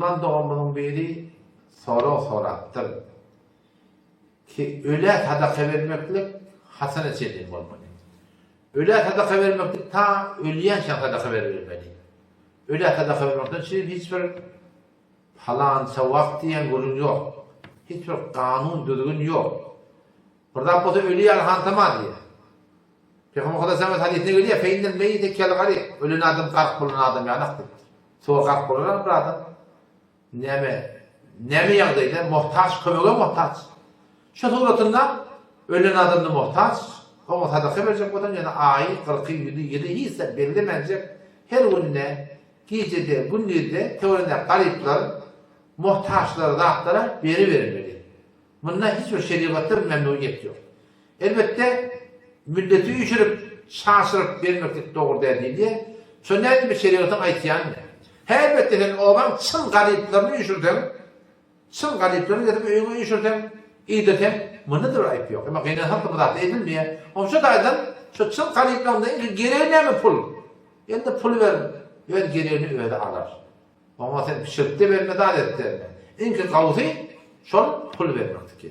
Musulman doganymyzyň biri sorag sorapdyr ki, ölä sadaka bermeklik haçana çenli bolmaly? Ölä sadaka bermeklik ta ölýänçäň sadaka beribermeli. Ölä sadaka bermekden üçin hiç bir palança wagt diýen gürrüň ýok. Hiç bir kanun, düzgün ýok. Bir zat bolsa öli ýaly hantama diýýär. Pygamber Hudaý hadysynda gelýär, Fe innel meýite kel garik, ölen adam gark bolan adam ýalak diýipdir. Suwa gark bolar bir adam. Näme, näme ýagdaýda muhtaç, kömege muhtaç. Şu suratynda ölen adamda muhtaç, oňa sadaka berjek bolsaň, ýöne aýy, gyrky, ýüzi, ýyly hiç zat bellemenjek, her günde, gijede, gündizde töweregindäki garyplar, muhtaçlara zatlara beribermeli. Munda hiç bir şerigatda bir memnuiýet ýok. Elbetde, milleti üýşürip, çaşyryp bermeklik dogry däl diýilýär. Şo nädip bir şerigatyň aýtýany näme? Hä, elbetde sen obaň çyn garyplaryny üýşürseň, çyn garyplaryny getirip öýüňe üýşürseň, iýdirseň, munda-da bir aýyp ýok. Emma gynansak-da bu zatlar edilmeýär. Onuň şu taýdan şu çyn garyplaryň-da iň geregi näme pul? Indi pul ber, öz geregini özi alar. Oňa sen pişirip-de berme, zat edip berme. Iňki gowusy şol pul bermekdiki.